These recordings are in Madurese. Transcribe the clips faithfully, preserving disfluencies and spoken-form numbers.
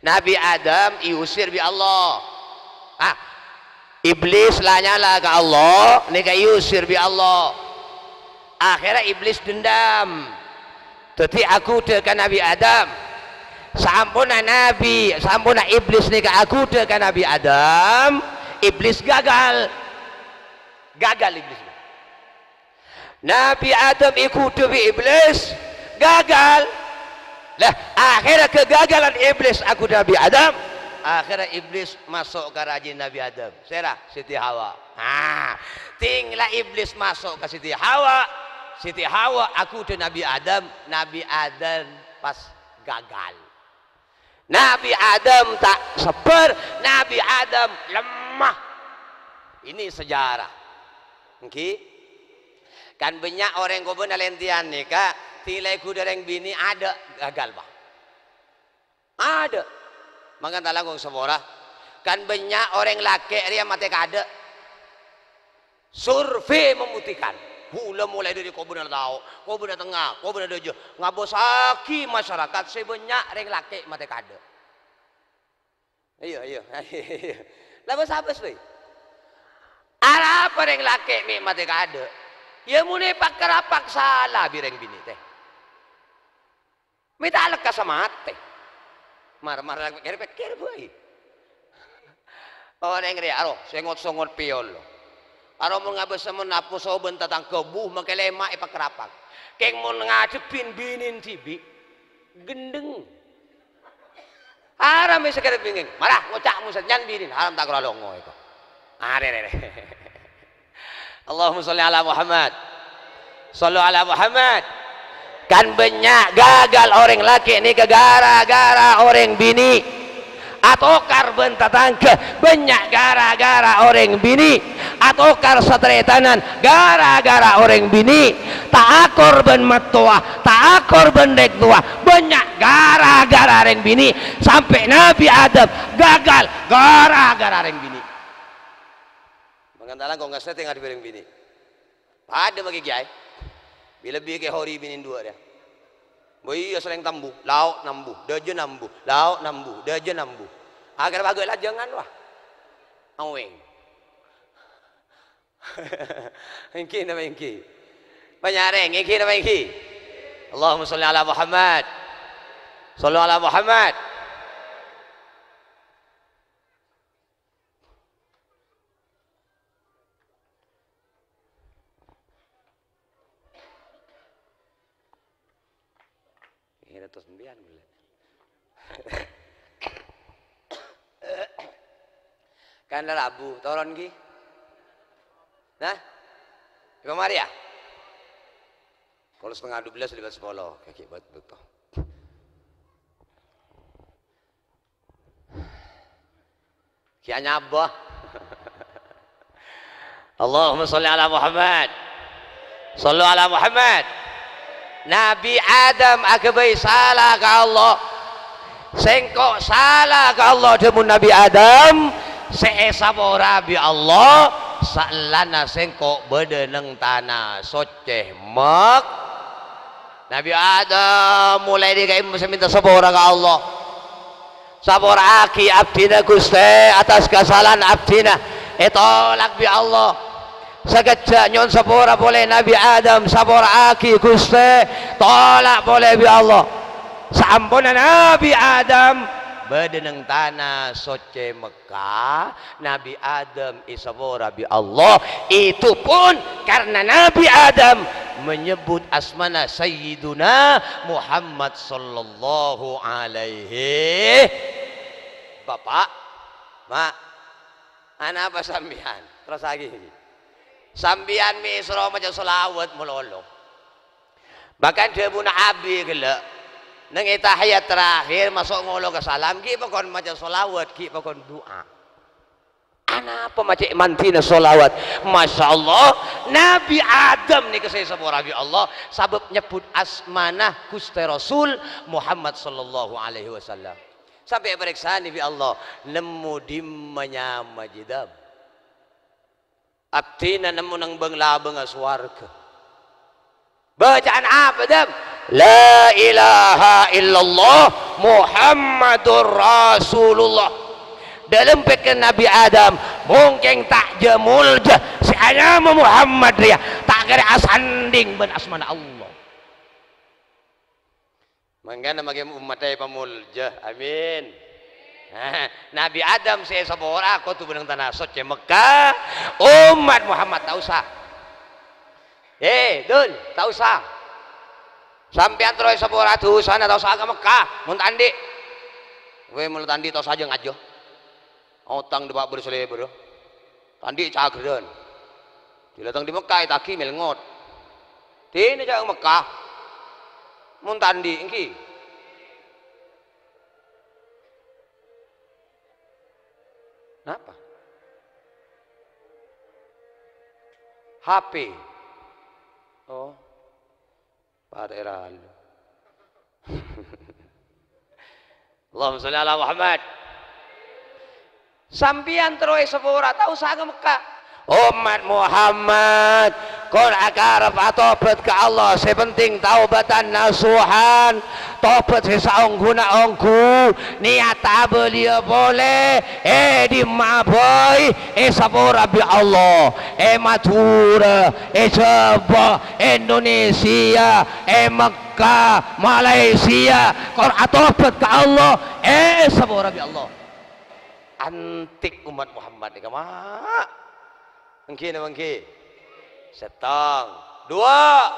Nabi Adam èusir bi' Allah. Ah, Iblis la nyala ka Allah, nèka èusir bi' Allah. Akhèrra Iblis dendam. Dhâddhi aghudhâ ka Nabi Adam. Saamponna Nabi, saamponna Iblis nèka aghudhâ ka Nabi Adam, Iblis gagal. Gagal Iblis. Nabi Adam èghudhâ bi' Iblis, gagal. Lah, akhèrra kagagalan Iblis aghudhâ Nabi Adam, akhèrra Iblis maso' ka rajina Nabi Adam. Sèra? Siti Hawa. Nah, tèng la Iblis maso' ka Siti Hawa, Siti Hawa aghudhâ Nabi Adam, Nabi Adam pas gagal. Nabi Adam ta' sabbhâr, Nabi Adam lemah. Ini sejarah. Ènggi? Kan bânnya' orèng kobâna lèntèyan nèka, tèng la èghudhâ rèng binè' adâ' gagal, Pak. Adâ'. Mangkana ta' langkong sapora. Kan bânnya' orèng lakè' rèya matè kaadâ'. Survei membuktikan, kaulâ molaè dâri kobâna lao', kobâna tengnga, kobâna dâjâ, ngabâssaghi masyarakat sè bânnya' rèng lakè' matè kaadâ'. Iyâ, iyâ. La bâs-abâs, bhâi. Arapa rèng lakè' mè' matè kaadâ'? Yâ, mon èpakarapak sala bi' rèng binè', tè. Mè' ta' lekkas matè. Mar-, mar-, pèkkèr-pèkkèr bhâi. Orèng rèya, aro, sèngot-sèngot pèyolo. Aro mon ngabâssa mon aposo bân tatangghâ, buh, mangkè lèma' èpakarapak. Kèng mon ngadhebbhi binèna dhibi', ghendheng. Haram è sakèra bingèng. Mara ngoca' mon sè nyan binèna, haram ta' karo longo èko. Arè, rè, rè. Allahumma sholli ala Muhammad. Shallu ala Muhammad. Kan bânnya' gagal orèng lakè' nèka gara-gara orèng binè'. Atokar bân tatangghâ bânnya' gara-gara orèng binè'. Atokar sataretanan gara-gara orèng binè'. Ta' akor bân mattowa, ta' akor bân rèng towa bânnya' gara-gara rèng binè'. Sampè' Nabi Adam gagal gara-gara rèng binè'. Mangkana ta' langkong ngastètè ngadhebbhi rèng binè'. Padâ makè kèyaè. Bilâ bi' kè hori binèna duwâ' rèya. Bâ iyâ, sarèng tambu, lao' nambu, dâjâ nambu, lao' nambu, dâjâ nambu. Akhèr paghâ' lajângan, wah. Awèng. Ènggi napa ènggi? Panyarèng, ènggi napa ènggi? Allahumma sholli ala Muhammad. Shallu ala Muhammad. Kèra tos sampèyan, ghellâ'. Kan la rabu, toron ghi? Nah? Èpamarè, yâ? Pokol setengah dua belas lewat sepuluh, kaghi' bât-, bâkto. Kèya nyabâ. Allahumma sholli ala Muhammad. Shallu ala Muhammad. Nabi Adam aghâbây sala ka Allah. Sèngko' sala ka Allah, dhâbuna Nabi Adam, sè èsapora bi' Allah, saellana sèngko' bâdâ neng tana soccè Mek-, Nabi Adam molaè dâri ka'imma sè mènta sapora ka Allah. Sapora'aghi abdhina, Ghustè, atas kasalaan abdhina ètolak bi' Allah. Sakejjhâ' nyo'on sapora polè Nabi Adam, sapora'aghi, Ghustè, tolak polè bi' Allah. Saamponna Nabi Adam bâdâ neng tana soccè Mek-, Ka Nabi Adam èsapora bi' Allah, itu pun karena Nabi Adam menyebut asmana Sayyiduna Muhammad sallallahu alaihi. Bapa', Ma', anapa sampèyan? Terrosaghi. Sampèyan mè' èsoro maca sholawat malolo. Bahkan dhâbuna Abi ghellâ', neng è tahiyat terakhir maso' ngolo ka salam, ghi' pakon maca sholawat, ghi' pakon du'a. Anapa ma' cè' mandhina sholawat? Masya Allah, Nabi Adam nèka sè èsapora bi' Allah, sabâb nyebbhut asmana Ghustè Rasul Muhammad sallallahu alaihi wasallam. Sampè' èparèksanè bi' Allah, nemmo dimma nyama jâ Dam. Abdhina nemmo neng bâng-labângnga sowarghâ. Bacaan apa, Dam? La ilaha illallah Muhammadur Rasulullah. Dâlem pèkkèran Nabbhi Adam, mungkin ta' jâ-moljâ sè anyama Muhammad rèya, ta' kèra asanding bân asmana Allah. Mangkana maghi ommaddhâ èpamoljâ. Amin. Nabbhi Adam sè èsapora kodhu bân neng tana soccè Mekkah. Ommat Muhammad ta' osa. Eh, Dul, ta' osa. Sampèyan terro èsapora dhusana, ta' osa ka Mekkah, mon ta' andi'. Wè, mon ta' andi', ta' osa jâ-ngajâ. Otang dâpa' bâr-salèbârrâ. Ta' andi' cagherrân. Dâlateng dâri Mekkah ètagi mèlengngot. Dina jâ' ka Mekkah. Mon ta' andi', ènggi. Napa? H P. Oh. Patè ralo. Allahumma sholli ala Muhammad. Sampèyan terro èsapora, ta' osa ka Mekkah. Ommat Muhammad, kor akarep atobhât ka Allah, sè penting taubatan nasuhan, tobhât sè saongghuna ongghu, niyat abâliyâ polè, è dimma'a bhâi, èsapora bi' Allah, è Madhurâ, è Jhâbâ, Indonesia, è Mekkah, Malaysia, kor atobhât ka Allah, èsapora bi' Allah. Antik ommat Muhammad nèka, ma'. Ènggi napa ènggi? Sèttong. Duwâ'.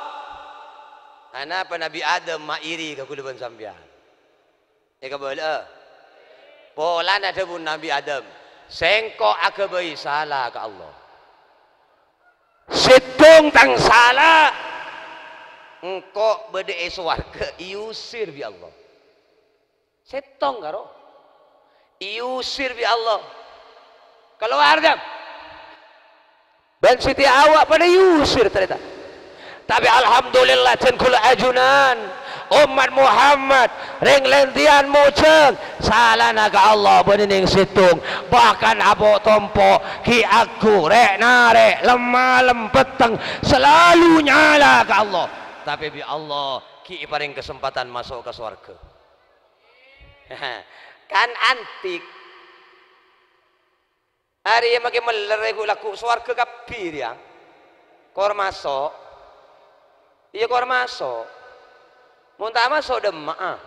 Anapa Nabbhi Adam ma' iri ka kaulâ bân sampèyan? Èkabâlâ'â. Polana dhâbuna Nabbhi Adam, "Sèngko' aghâbây sala ka Allah. Sèttong tang sala, engko' bâdâ è sowarghâ, èusir bi' Allah." Sèttong karo. Èusir bi' Allah. Kalowar, Dam. Bân sèdhâ awa' padâ èusir tarètan. Tapè alhamdulillah, jhân kaulâ ajunan, ommat Muhammad, rèng lèntèyan mojhâng salana ka Allah bânnè nèng sèttong. Bahkan apo' tompo', ghi' aghu, rè'-narè', lem-malem, petteng, salalu nyala ka Allah. Tapè bi' Allah ghi' èparèng kasempadhân maso' ka sowarghâ. Kan antik. Arèya makè mellèr è ghu'-lagghu' sowarghâ kabbhi rèya. Kor maso'? Iyâ, kor maso'. Mon ta' maso', dâmma'a.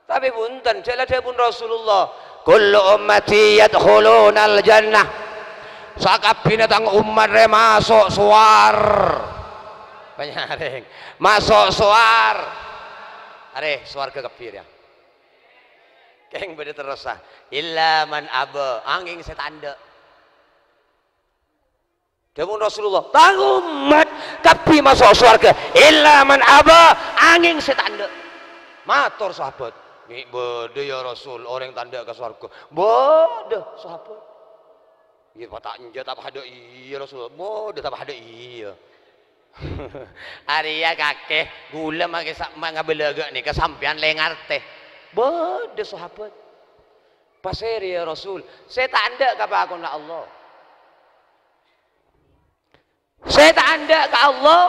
Tapè bhunten, jhâ' la dhâbuna Rasulullah, "Kullu ummati yadkhulunal jannah." Sakabbhiyânna tang ommat rè maso' sowar-, panyarèng. Maso' sowar-, arè, sowarghâ kabbhi rèya. Kèng bâdâ terrossa, "Illa man aba," angèng sè ta' endâ'. Dhâbuna Rasulullah, "Tang ommat kabbhi maso' sowarghâ, illa man aba, angèng sè ta' endâ'." Mator sahabat, "Mè' bâdâ, ya Rasul, orèng ta' endâ' ka sowarghâ?" "Bâdâ, sahabat." "Iyâ, pa' ta' enjâ', ta' padâ iyâ, Rasul." "Bâdâ, ta' padâ iyâ." Arèya kakè, ghulâ makè sa-, ma-, ngabâlâghâ nèka sampèyan lè ngartè. Bâdâ sahabat. "Pasèra, ya Rasul?" "Sè ta' endâ' ka pakonna Allah. Sè ta' endâ' ka Allah,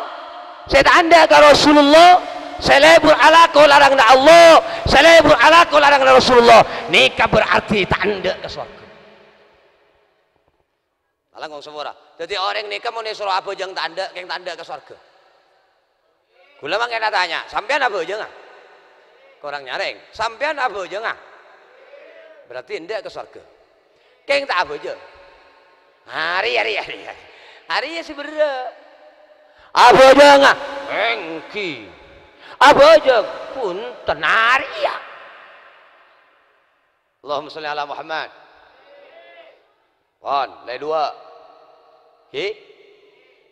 sè ta' endâ' ka Rasulullah, sè lebur alako laranganna Allah, sè lebur alako laranganna Rasulullah, nèka berarti ta' endâ' ka sowarghâ." Alangkong sapora. Dhâddhi orèng nèka mon èsoro abhâjâng ta' endâ', kèng ta' endâ' ka sowarghâ. Ghulâ mangkèn atanya, sampèyan abhâjânga? Korang nyarèng, sampèyan abhâjânga? Berarti endâ' ka sowarghâ. Kèng ta' abhâjâng? Arè, arè, arè, arè. Arèya sè berrâ'. Abhâjânga? Èngghi. Abhâjâng? Bhunten, arèya. Allahumma sholli ala Muhammad. Pon, lè duwâ'. Ghi?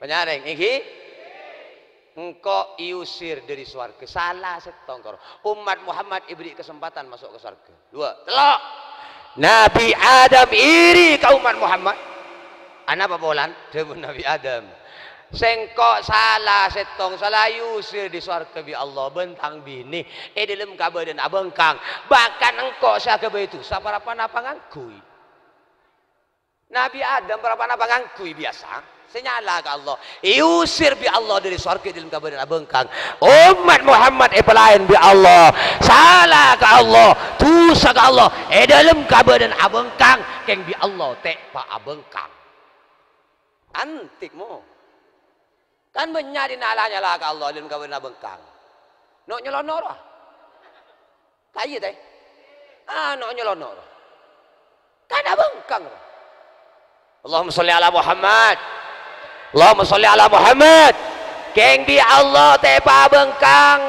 Panyarèng, èngghi? Engko' èusir dâri sowarghâ. Sala sèttong karo. Ommat Muhammad èberri' kasempadhân maso' ka sowarghâ. Duwâ', tello'. Nabbhi Adam iri ka ommat Muhammad. Anapa polana? Dhâbuna Nabbhi Adam, "Sèngko' sala sèttong, sala èusir dâri sowarghâ bi' Allah bân tang binè è dâlem kabâdâ'ân abhângkang. Bahkan engko' sè aghâbây dhusa para-, pa-napa ngangghuy." Nabbhi Adam para-, pa-napa ngangghuy biyasa. Sè nyala ka Allah, èusir bi' Allah dâri sowarghâ è dâlem kabâdâ'ân abhângkang. Ommat Muhammad èpalaèn bi' Allah, sala ka Allah, dusa ka Allah, è dâlem kabâdâ'ân abhângkang, kèng bi' Allah tèpa' abhângkang. Antik, mo. Kan bânnya' dinna' la nyala ka Allah è dâlem kabâdâ'ân abhângkang. No' nyalono' rowa. Ta' iyâ, tè? Ano' nyalono'. Kan abhângkang. Allahumma sholli ala Muhammad. Allahumma sholli ala Muhammad. Kèng bi' Allah tèpa' abhângkang.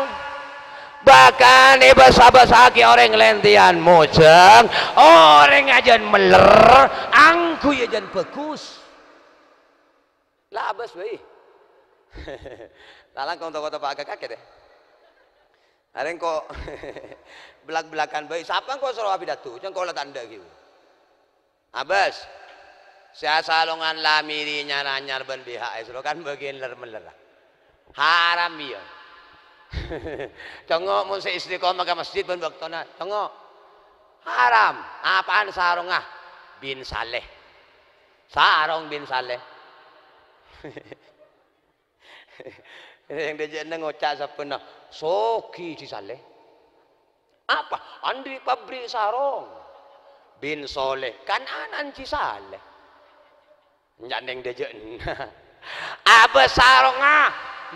Bahkan èbâsa-bâsa'aghi orèng lèntèyan mojhâng, orèng ajân mèller, angghuy ajân bhâghus. La abâs bhâi. La langkong toko teppa' kakè, tè. Arèng ko' belak-belakan bhâi. Sapa engko' soro apidato? Cengko' la tandhâ ghi. Abâs. Sè asalongan la mèrè nyar-anyar bân B H S ro kan bâgiyân ler-mellera. Haram, iyâ. Cengko' mon sè istiqomah ka masjid bân bâktona. Cengko'. Haram. Apaan sarongnga? Bin Saleh. Sarong bin Saleh. Yang dâjâ'na ngoca' sabbhânna, "Sogi Ji Saleh." "Apa?" "Andi' pabrik sarong." "Bin Soleh." "Kan ana'na Ji Saleh." Nyandeng dâjâ'na. Abâs sarongnga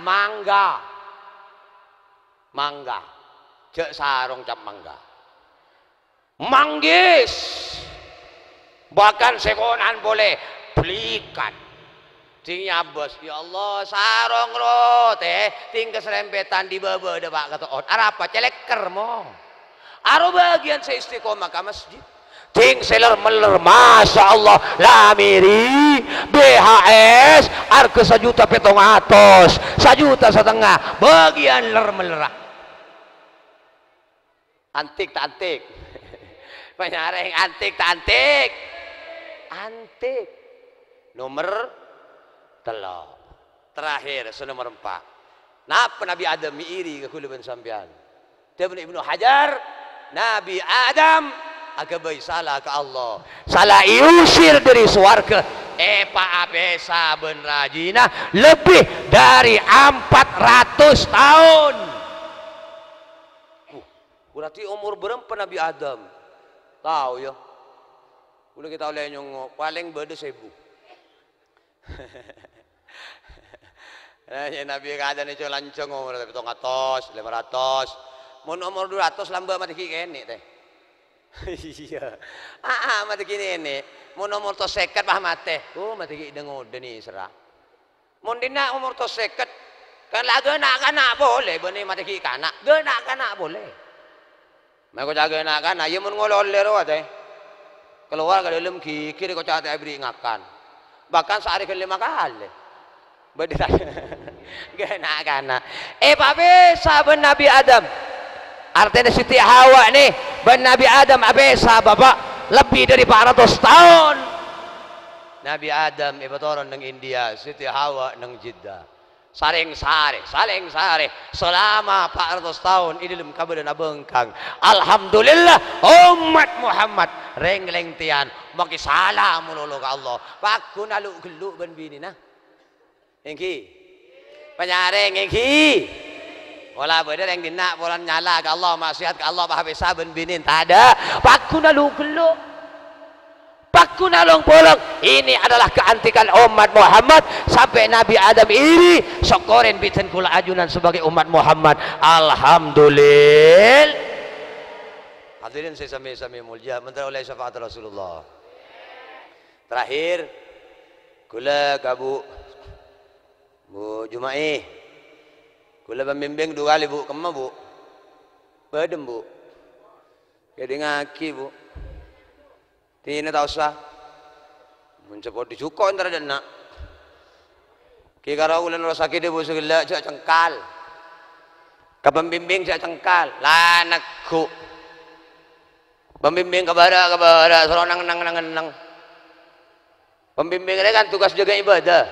mangga. Mangga. Jhâ' sarong cap mangga. Manggis. Bahkan sè kona'an polè belikan. Ding abâs, "Ya Allah, sarong ro, tè, ding kasrempètan dâri bâbâ dâpa' ka to'on." Arapa? Cèlèkker, mo. Aro bâgiyân sè istiqomah ka masjid. Ding sè ler-meller, masya Allah, la mèrè, B H S, arghâ sajuta pèttong atos, sajuta satengnga, bâgiyân ler-mellera. Antik ta' antik? Panyarèng, antik ta' antik? Antik. Nomer tello'. Terakhir, sè nomer empa'. Napa Nabi Adam mè' iri ka kaulâ bân sampèyan? Dhâbuna Ibnu Hajar, Nabi Adam aghâbây sala ka Allah. Sala èusir dâri sowarghâ, èpaapèsa bân rajina lebbi dâri ampat ratos taon. Uh, Berarti omor bârâmpa Nabi Adam? Tao, yâ. Kaulâ ghi' ta' ollè nyongngo', palèng bâdâ sèbu. Nah, yâ, Nabi Adam nèko lanjhâng omor pèttong atos, lèma ratos. Mon omor du ratos lambâ' matè ghi' kènè', tè. Iyâ. Aa, matè ghi' nènè'. Mon omor to sèket, pas matè. Oh, matè ghi' dâ-ngodâ nèserra. Mon dinna' omor to sèket, kan la ghâna' kana' polè, bânnè matè ghi' kana', ghâna' kana' polè. Ma' koca' ghâna' kana', yâ mon ngololè rowa tè. Kalowar ka dâlem ghighir koca' ta' èberri' ngakan. Bahkan saarè ghân lèma kalè. Bâdâ ta-, ghâna' kana'. Èpapèsa bân Nabi Adam. Artèna Siti Hawa nè, bân Nabi Adam apèsa, Bapa', lebbi dâri pa' ratos taon. Nabi Adam èpatoron neng India, Siti Hawa neng Jeddah. Sarèng sarè, salèng sarè, salama pa' ratos taon è dâlem kabâdâ'ân abhângkang. Alhamdulillah, ommat Muhammad, rèng lèntèyan, makè sala malolo ka Allah. Pagghun alu'-ghellu' bân binèna. Èngghi? Panyarèng, èngghi? Pola bâdâ rèng dinna' polana nyala ka Allah, maksiat ka Allah, pas apèsa bân binèna, tadâ'. Pagghun alu'-ghellu'. Pagghun along-polong. Ini adalah keantikan umat Muhammad. Sampè' Nabi Adam iri. Sokkorè bhâdhân kaulâ ajunan sebagai umat Muhammad. Alhamdulillah. Hadirin sè sami-sami molja, mènta ollè syafaat Rasulullah. Terakhir, kaulâ ka Bu, Bu Jumaè. Kaulâ pambimbing du kalè, Bu. Kemma, Bu? Bâdâm, Bu. Kèdingngaghi, Bu. Dinah ta' osa. Mon seppo dâ' jhuko' èntara dâ' enna'. Ghi' karo kaulâ nerrossaghi dhâbu sè ghellâ', jhâ' cengkal. Ka pambimbing jhâ' cengkal. La neggu'. Pambimbing ka bârâ', ka bârâ', soro neng-, neng-, neng-, neng. Pambimbing rè kan tugas jâgâ ibadah.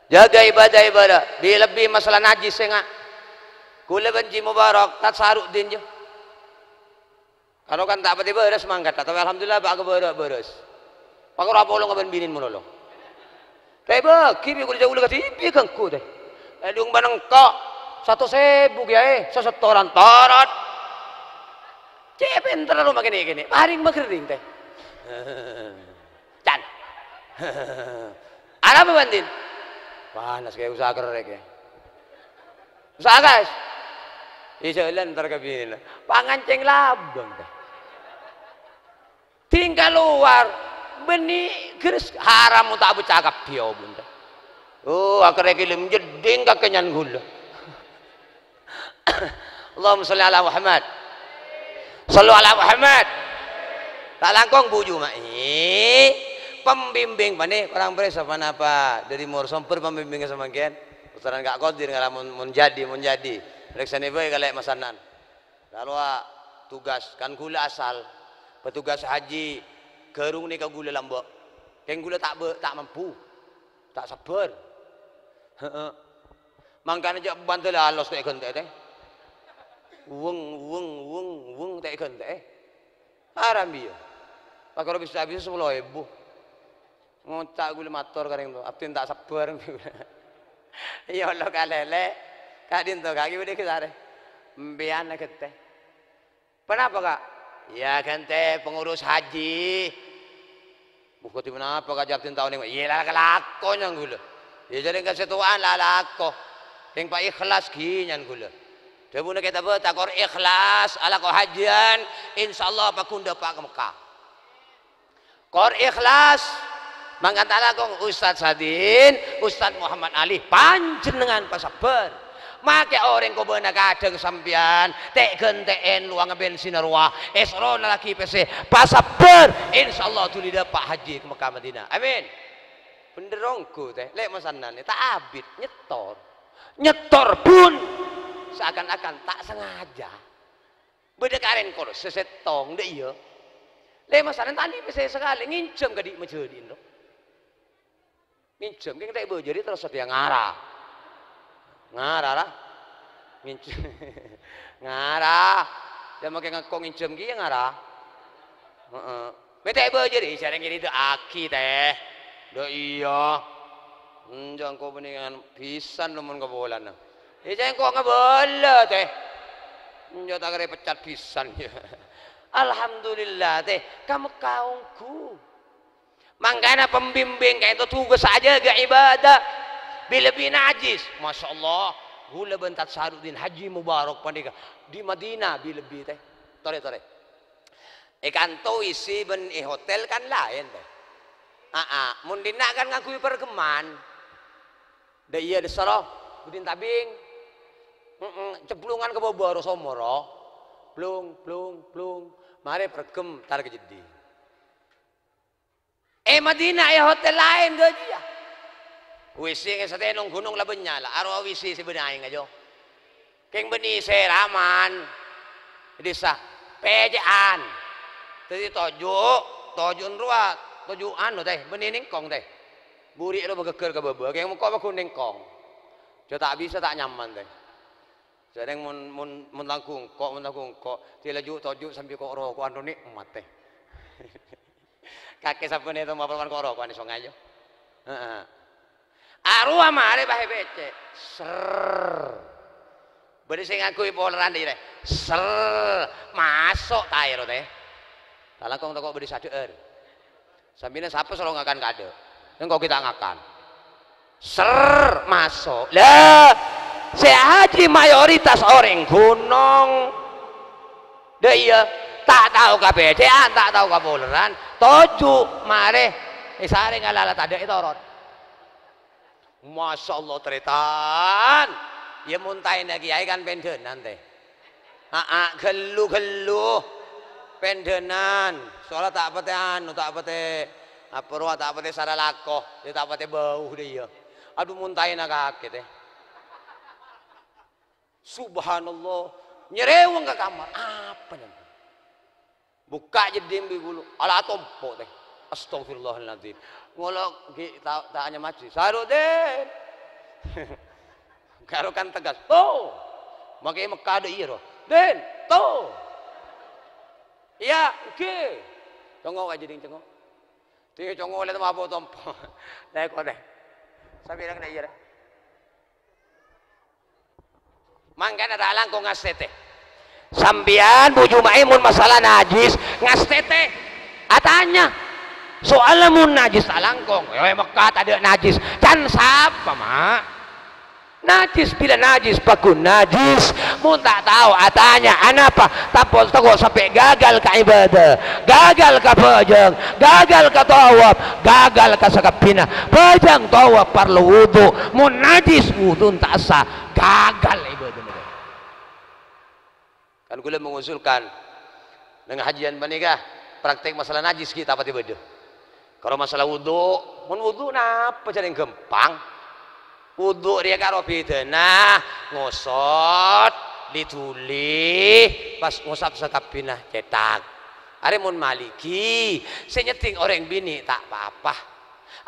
Jâgâ ibadah, ibadah. Bi-, lebbi masalah najis, sènga'. Kaulâ bân Ji Mubarak, ta' saru' din, jâ. Karo kan ta' patè bârâs mangkaddhâ, tapè alhamdulillah, bâ' ka bârâ' bârâs. Pakara apolong bân binèn malolo. Ta' èbâgi bi' kaulâ jhâ' kaulâ kadhibi' ganggu, tè. Èdhung bân engko', satos èbu kèyaè, sasètoran torot. Cè' pènterra roma kènè'-kènè'. Parèng maghâring, tè. Can. Arapa bâ'na, Din? Panas, kèyaè, usaha kerrè', kèyaè. Usaha, guys. È jhâlân entar ka binèna. Pangancèng labâng, tè. Ding kalowar, bânnè gherres, haram mon ta' abâca kabbhi, oh, bhunten. Oh, akhèrra kèlem jeddhing kakè nyan ghulâ. Allahumma sholli ala Muhammad. Shallu ala Muhammad. Ta' langkong buju ma'i. Pembimbing panè, korang parèsa ponapa? Dhâri Muara Somber pembimbingnga samangkèn. Usaran Ka' Kodir ngala mon, mon jadi, mon jadi. Parèksanè bhâi kalè' masanan. Lalowa tugas, kan ghulâ asal, petugas haji, ghârung nèka ghulâ lambâ'. Kèng ghulâ ta' bâ-, ta' mampu. Ta' sabbhâr. Heeh. Mangkana jhâ' bhândhâl alos ta' èghântè'è, tè. Weng, weng, weng, weng, ta' èghântè'è. Aram, iyâ. Pakara bisa-bisa sapolo èbu. Ngoca' ghulâ mator ka rèng towa, "Abdhina ta' sabbhâr." Iyâ Allah, kalèlè. Ka'dinto, Ka', ghi' bâdâ ghi' sarè. Empèyan aghântè. "Ponapa, Ka'?" "Iyâ, aghântè pengurus haji." "Buh, kadhi ponapa, Ka', jhâ' abdhina ta' onèng?" "Iyâ, la kalako nyan ghulâ." "Iyâ, jhâ' rèng kasèttowa'an la alako. Kèng pa' ikhlas ghi' nyan ghulâ." Dhâbuna kètabhâ, "Ta' kor ikhlas alako hajiyân, insyaallah pagghun dâpa' ka Mekkah." Kor ikhlas, mangkana ta' langkong Ustadz Sadin, Ustadz Muhammad Ali, panjhennengngan pasabbhâr. Makè orèng kobâna kadhâng sampèyan, tè'-ghântè'èn lowang bensinna rowa, èsoro nalaghi pèssè, pasabbhâr, insyaallah dhuli dâpa' haji ka Mekkah Madinah. Amin. Bhender ongghu, tè, lè' masananè, ta' abit, nyètor. Nyètor, bun. Seakan-akan ta' sengaja. Bâdâ karèn korse sèttong, dâ' iyâ. Lè' masananè ta' andi' pèssè sakalè, ngènjhâm kadhi' majâdhi'in, ro. Ngènjhâm, kèng ta' èbâjâri terros satèya ngara. Ngara, ra. Ngènjhâm. Ngara. Yâ, makè ngako ngènjhâm kèya ngara. Heeh. Mè' ta' èbâjâri, jhâreng ngèdâ'aghi, tè. Dâ' iyâ. Enjâ' engko' bânnè ngan bhisan lo mon kabâlâna. Iyâ, jhâ' engko' ngabâlâ, tè. Enjâ' ta' karè peccat bhisan, yâ. Alhamdulillah, tè. Ka Mekkah ongghu. Mangkana pembimbing ka'dinto tugas ajâgâ ibadah. Bi-, lebbi najis. Masya Allah. Ghulâ bân Tad Saruddin Haji Mubarak panèka di Madinah bi-, lebbi, tè. Torè, torè. È kanto W C bân è hotel kan laèn, tè. Aa, mon dinna' kan ngangghuy pargemman. Dâ' iyâ, dâ' soro, budin tabing. Heeh, cemplungan ka bâbâ, ro somor, ro. Blung, blung, blung. Marè pargem, tar ka jeddhing. È Madinah, è hotel laèn ghâjiyâ. W C ngèsatè nong ghunong la bânnya' la, arowa W C sè bâdâ aèng ajâ. Kèng bânnè sèraman. Dissa. Pècè'an. Dâddhi toju', toju'en rowa, toju' anu, tè, bânnè nèngkong, tè. Buri' rowa maghâggâr ka bâbâ, kèng mengko' pagghun nèngkong. Jhâ' ta' bisa, ta' nyaman, tè. Jhâreng mon, mon, mon tangghu engko', mon tangghu engko', dâddhi la ju'-toju' sambi ko'-roko'an rowa nè'mat, tè. Kakè sabbhân è tomma polowan ko'-roko'an è songay, yâ. Heeh. Arowa marè pas èpècè'. Serr. Bâdâ sè ngangghuy poleran dâ' iyâ rè. Serr. Maso' taè ro, tè. Ta' langkong tako' bâdâ sadhâ'âr. Sambina sapa soro ngakan kaadâ'? Engko' ghi' ta' ngakan. Serr, maso'. Lah, sè haji mayoritas orèng ghunong. Dâ' iyâ, ta' tao kapècè'an, ta' tao kapoleran, toju' marè èsarènga la-, la tadâ' ètorot. Masya Allah, tarètan. Iyâ, mon taèna kèyaè kan pèndhânan, tè. Aa, ghellu-ghellu. Pèndhânan. Soalla ta' patè anu, ta' patè apa rowa, ta' patè sara lako. Iyâ, ta' patè bâu dâ' iyâ. Adhu, mon taèna kakè, tè. Subhanallah. Nyarèweng ka kamar. Apa nyan? Bukka' jeddhing bi' ghulu. Ala tompo', tè. Astagfirullahaladzim. Ngolok ghi' ta-, ta' anyamaji. Saru, Din. Karo kan tegas. To. Makè Mekkah dâ' iyâ, ro. Din. To. Iyâ, èngghi. Congo' ka jeddhing, congo'. Tè, congo' lè tompo'-tompo'. Lè, ko', tè. Sabirâ kèna iyâ, rè? Mangkana ta' langkong ngastètè. Sampèyan, Bu Juma'è, mon masalah najis, ngastètè. Atanya. Soalla mon najis ta' langkong. Yâ, è Mekka tadâ' najis. Can sapa, Ma'? Najis, bilâ najis, paggun najis. Mon ta' tao, atanya. Anapa? Tako', tako' sampè' gagal ka ibadah, gagal ka bhâjâng, gagal ka tawaf, gagal ka sakabbhina. Bhâjâng, tawaf parlo wudu. Mon najis, wuduna ta' sah, gagal ibadahna. Kan kaulâ mengusulkan, neng hajiyân panèka, praktek masalah najis ghi' ta' patè bâdâ. Karo masalah wudu, mon wudu napa carana ghâmpang? Wudu rèya karo bidhâna, ngosot, li-dhuli, pas ngosap sakabbhina cèthak. Arè mon maligi, sè nyèddhing orèng binè' ta' pa-apa.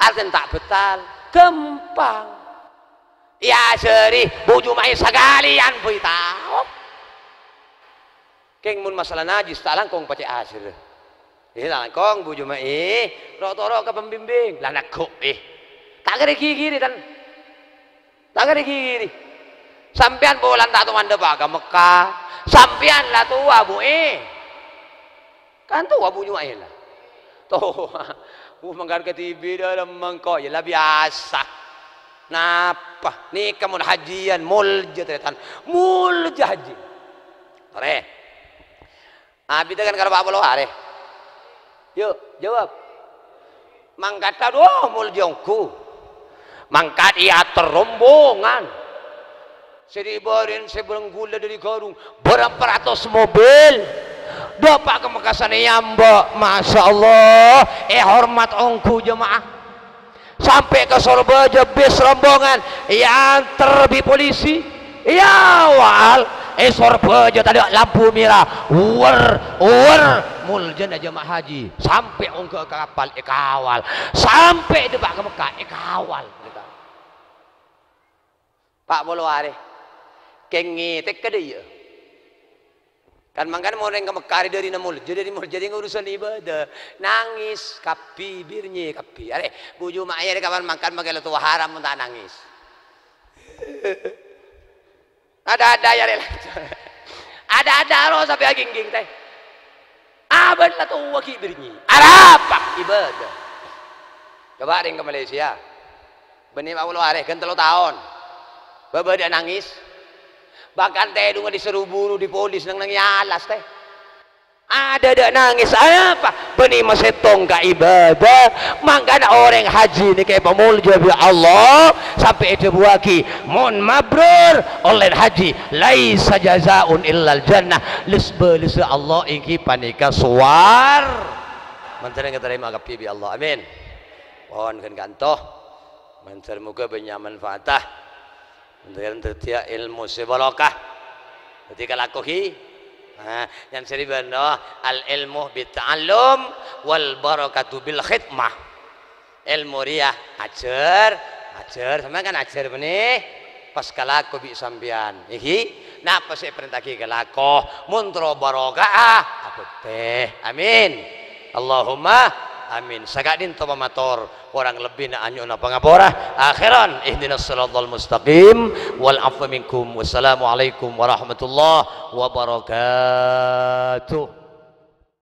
Artèna ta' bâtal, ghâmpang. Èajhâri, Bu Juma'è sakalèyan bhâi tao. Kèng mon masalah najis, ta' langkong pacè' ajhârâ. Iyâ, ta' langkong, Bu Juma'è, ro'-toro' ka pembimbing. La neggu', è. Ta' kèra ghighiri, tan. Ta' kèra ghighiri. Sampèyan polana ta' toman dâpa' ka Mekka. Sampèyan la towa, Bu, è. Kan towa Bu Juma'è la. Towa. Bu, mangkana kadhibi' dâlem mangko, yâ la biyasa. Napa? Nèka mon hajiyân, molja tarètan. Molja haji. Torè. Abidhâ kan karo pa' polo arè. Yu, jawab. Mangkaddhâ, dhu, molja ongghu. Mangkat èator rombongan. Sè dibârin sè bârâng ghulâ dâri Garung, bârâmpa ratos mobil. Dâpa' ka Mekka sanèya, Mbok. Masya Allah, èhormat ongghu jemaah. Sampè' ka Sorbhâjâ, bis rombongan èanter bi' polisi. Èawal, è Sorbhâjâ tadâ' lampu mèra. Wer, wer, moljâna jemaah haji. Sampè' ongghâ ka kapal, èkawal. Sampè' dâpa' ka Mekka, èkawal. Pa' polo arè. Kèng ngètèk ka dâ' iyâ. Kan mangkana mon orèng ka Mekka arè dârina molja, dâri molja dâri urusan ibadah. Nangès kabbhi, bârnyè kabbhi. Arè, Bu Juma'è arè kapan mangkana makè la towa haram mon ta' nangès. Ada-ada ya rela. Ada-ada ro sampè' agingking, tè. Abâ' la towa ghi' bârnyè. Arapa? Ibadah. Coba rèng ka Malaysia. Bânnè pa' polo arè, ghân tello taon. Bâ-, bâdâ nangès. Bahkan tèdungnga diseru buru, dipolis neng-neng è alas, tè. Ada-ada nangès, apa? Bânnè masèttong ka ibadah. Mangkana orèng haji nèka èpamolja bi' Allah, sampè' èdhâbuwâghi, "Mon mabrur, ollèna haji, laisa jazaun illal jannah." Lès-bâlessa Allah èngghi panèka sowar. Mandhâr ètarèma kabbhi bi' Allah. Amin. Pon ghân kanto. Mandhâr moghâ bânnya' manfaata. Mandhâr dhâddhiyâ èlmo sè barokah. Dhâddhi kalako ghi. Nah, nyang sèribân, no, al ilmu bit ta'allum wal barakatu bil khidmah. Èlmo rèya ajhâr, ajhâr, sampèyan kan ajhâr bânnè, pas kalako bi' sampèyan, èngghi? Napa sè èparènta'aghi kalako, mon terro barokah, abhâktè. Amin. Allahumma amin. Saka'dinto pamator, korang lebbina anyo'ona pangapora. Akhiran, ihdinas siratal mustaqim, wal afwa minkum. Wassalamualaikum warahmatullahi wabarakatuh.